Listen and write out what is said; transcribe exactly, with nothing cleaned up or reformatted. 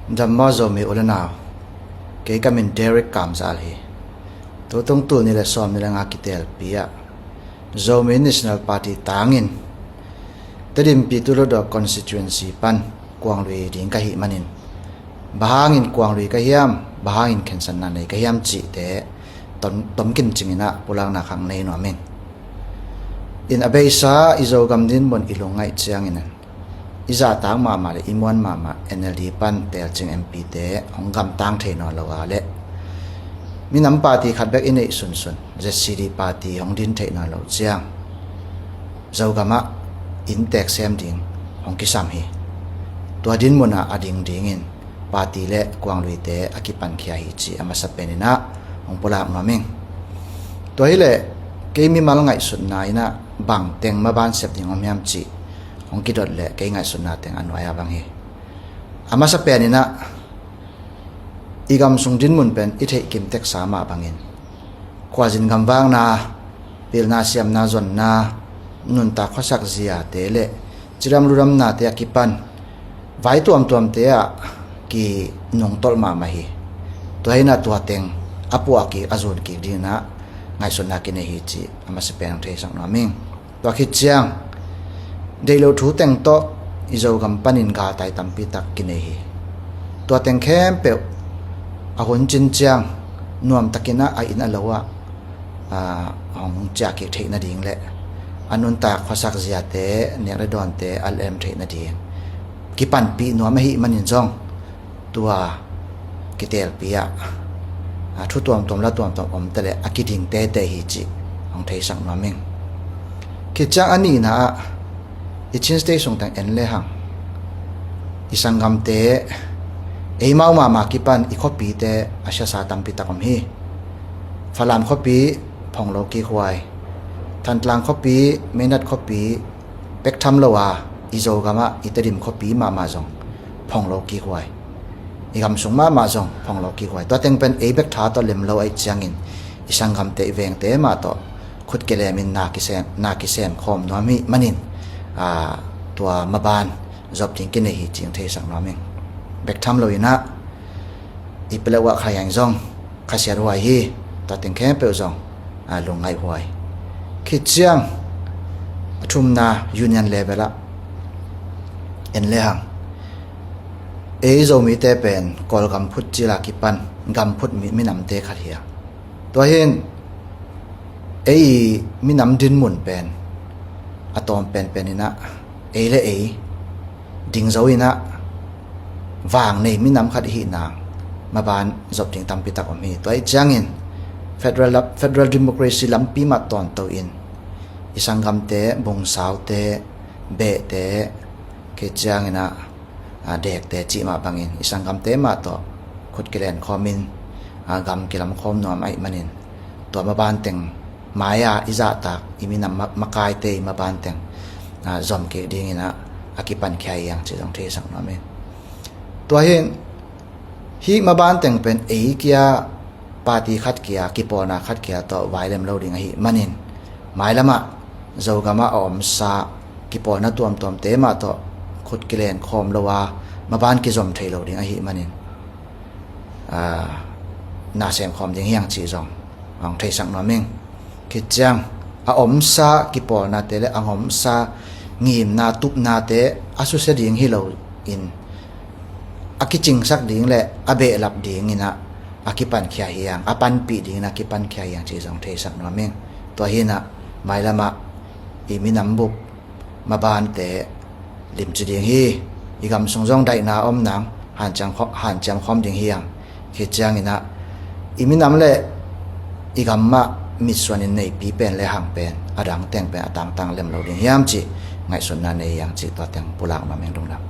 Dam maw Zomi u le nau. Kei ka min Derek Kamzal hi. Tutung tul nih le sawm nih le nga kitelpi ah Zomi National Party tangin Tedim Pyithu Hluttaw constituency pan Kuanglui ding ka hih manin, bang hangin Kuanglui ka hiam, bang hangin khensatna nei ka hiam cihte tom, tomkim cingin ah pulakna khat nei nuam ing. In a beisa i Zogam dinmun i lungngaih ciangin i zahtak mahmah le i muan mahmah N L D pan telcing M P te hong gamtang thei nawn lo a le minam party khat bek i neih sunsun Z C D party hong din theih nawn lo ciang Zogam ah inntek sem ding hong kisam hi. Tua dinmun ah a ding dingin party le Kuangluite a kipankhia hi cih a masa penin ah hong pulak nuam ing. Tua hileh kei mimal ngaihsutna in ah bang teng maban sep ding om hiam cih hong kidot leh kei ngaihsutna teng a nuai ah bang hi. A masa penin ah i gam sung dinmun pen i theih kim teksa mah bangin khuazin gamvakna, pilna siamna zonna, nuntak khuasak ziate le cidam ludamnate a kipan vai tuamtuamte ah kinungtolh mahmah hi. Tua hi in ah tua teng a puah kik, a zun kik dingin ah ngaihsutna kinei hi cih a masa pen hong theisak nuam ing. Tua khit ciang deih loh thu teng tawh i Zogam panin galtai tampi tak kinei hi. Tua teng khempeuh a hun cin ciang nuamtakin ah a inn a lo ah, aa, hong ciah kik theih nading le a nuntak khuasak ziate, nek le dawnte a lem theih nading kipanpih nuam ahih manin zong tua kitelpi ah, a, thu tuamtuam la tuamtuam om ta le a kiding teitei hi cih hong theisak nuam ing. Khit ciang a nihna ah i Chin State sung teng en le hang i sanggamte, eimau mahmah kipan i khuapite a siasa tampi tak om hi. Falam khuapi phong lo kik huai, Thantlang khuapi, Meinat khuapi, bek tham lo a i Zogam ah i Tedim khuapi mahmah zong phong lo kik huai. I gam sung mahmah zong phong lo kik huai. Tua teng pen ei bek tha tawh lem lo ahih ciangin i sanggamte, i vengte mah tawh khut kilemin na kisem, na kisem khawm nuam hih manin, aa, tua maban zop ding kinei hi cih hong theisak nuam ing. Bek tham lo in ah i peleuh ah Kha Yeng zong khasiat huai hi. Tua teng khempeuh zong, a, lungngaih huai. Khit ciang a thumna union level ah en le hang ei Zomite pen Kawlgam phut cil a kipan gam phut mi, minamte khat hi a, tua hi in ei minam dinmun pen a tawm penpen in ah ei le ei ding zo in ah vang nei minam khat i hih nang maban zop ding tampi tak om hi. Tua ahih ciangin federal, federal democracy lampi mah tawnto in i sanggamte, bungsaute, behte, khit ciangin ah, a, dekte cih mah bangin i sanggamte mah tawh khut kilen khawmin, a, gam kilam khawm nuam ahih manin tua maban teng mai-a i zahtak i minam ma-, makaite i maban teng, a, zom kik dingin ah a kipankhia hi hang cih zong theisak nuam ing. Tua hi in hih maban teng pen ei kia, party khat kia, kipawlna khat kia tawh vai lem lo ding ahih manin mailam ah Zogam ah a omsa kipawlna tuamtuamte mah tawh khut kilen khawm lo a maban kizom thei lo ding ahih manin, aa, na sem khawm ding hi hang cih zong hong theisak nuam ing. Khit ciang a omsa kipawlnate le a omsa ngimna, tupnate a susia ding hi lo in a kicingsak ding le a behlap dingin ah a kipankhia hi hang, a panpih dingin a kipankhia hi hang cih zong theisak nuam ing. Tua hi in ah mailam ah i minam bup mabante limci ding hi. I gam sung zong daihna om nang hanciam khaw-, hanciam khawm ding hi hang. Khit ciangin ah i minam le i gam ah mitsuanin neipi pen le hang pen a dang teng pen a tangtang lem lo ding hiam cih ngaihsutna nei hi hang cih tua teng pulak nuam ing. Lungdam.